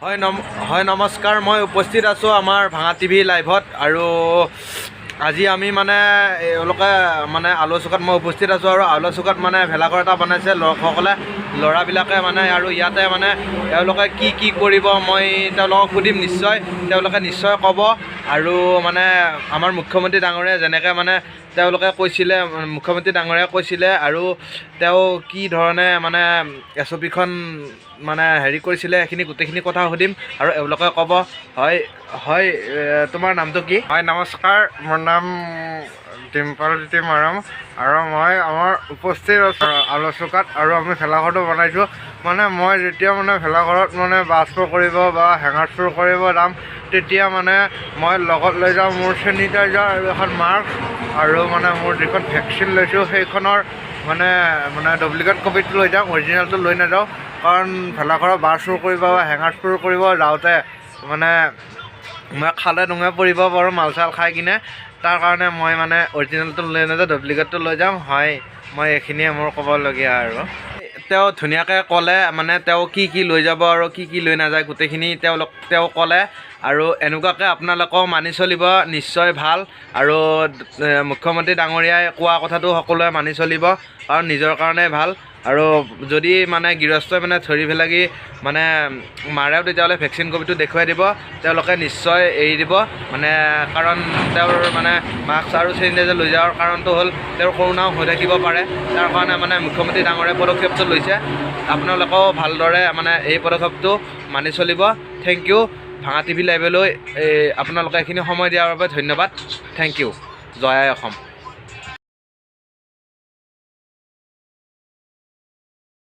হয়, নমস্কাৰ। মই উপস্থিত আছোঁ আমাৰ ভাঙা টিভি লাইভত আৰু আজি আমি মানে এওঁলোকে মানে আলোচকাত মই উপস্থিত আছোঁ আৰু আলোচকাত মানে ভেলাঘৰ এটা বনাইছে লোকসকলে, ল'ৰাবিলাকে মানে। আৰু ইয়াতে মানে এওঁলোকে কি কি কৰিব মই তেওঁলোকক সুধিম। নিশ্চয় তেওঁলোকে নিশ্চয় ক'ব। আৰু মানে আমাৰ মুখ্যমন্ত্ৰী ডাঙৰীয়াই যেনেকৈ মানে তেওঁলোকে কৈছিলে, মুখ্যমন্ত্ৰী ডাঙৰীয়াই কৈছিলে আৰু তেওঁ কি ধৰণে মানে এছঅ'পিখন মানে হেৰি কৰিছিলে, সেইখিনি গোটেইখিনি কথা সুধিম আৰু এওঁলোকে ক'ব। হয়, তোমাৰ নামটো কি? হয়, নমস্কাৰ। মোৰ নাম ডিম্পল জ্যোতি মৰম আৰু মই আমাৰ উপস্থিত আছোঁ আলোচকাত আৰু আমি ভেলাঘৰটো বনাইছোঁ। মানে মই যেতিয়া মানে ভেলাঘৰত মানে বাঁহ চুৰ কৰিব বা হেঙাৰ চুৰ কৰিব যাম, তেতিয়া মানে মই লগত লৈ যাওঁ মোৰ চেনিটাইজাৰ আৰু এখন মাস্ক আৰু মানে মোৰ যিখন ভেকচিন লৈছোঁ, সেইখনৰ মানে মানে ডুপ্লিকেট কপিটো লৈ যাওঁ, অৰিজিনেলটো লৈ নাযাওঁ। কাৰণ ভেলাঘৰৰ বাঁহ চুৰ কৰিব বা হেঙাৰ চুৰ কৰিব যাওঁতে মানে মই খালে ডুঙে পৰিব পাৰোঁ মাল চাল খাই কিনে। তাৰ কাৰণে মই মানে অৰিজিনেলটো লৈ নাযাওঁ, ডুপ্লিকেটটো লৈ যাম। হয়, মই এইখিনিয়ে মোৰ ক'বলগীয়া। আৰু তেওঁ ধুনীয়াকৈ ক'লে, মানে তেওঁ কি কি লৈ যাব আৰু কি কি লৈ নাযায়, গোটেইখিনি তেওঁ ক'লে। আৰু এনেকুৱাকৈ আপোনালোকেও মানি চলিব, নিশ্চয় ভাল। আৰু মুখ্যমন্ত্ৰী ডাঙৰীয়াই কোৱা কথাটো সকলোৱে মানি চলিব, কাৰণ নিজৰ কাৰণে ভাল। আৰু যদি মানে গৃহস্থই মানে ধৰি পেলাই মানে মাৰেও, তেতিয়াহ'লে ভেকচিন কপিটো দেখুৱাই দিব, তেওঁলোকে নিশ্চয় এৰি দিব। মানে কাৰণ তেওঁৰ মানে মাস্ক আৰু চেনিটাইজাৰ লৈ যোৱাৰ কাৰণটো হ'ল তেওঁৰ কৰোণাও হৈ থাকিব পাৰে। তাৰ কাৰণে মানে মুখ্যমন্ত্ৰী ডাঙৰীয়াই পদক্ষেপটো লৈছে। আপোনালোকেও ভালদৰে মানে এই পদক্ষেপটো মানি চলিব। Thank U. ভাঙা টিভি লাইভলৈ এই আপোনালোকে এইখিনি সময় দিয়াৰ বাবে ধন্যবাদ। Thank U. জয় আই অসম।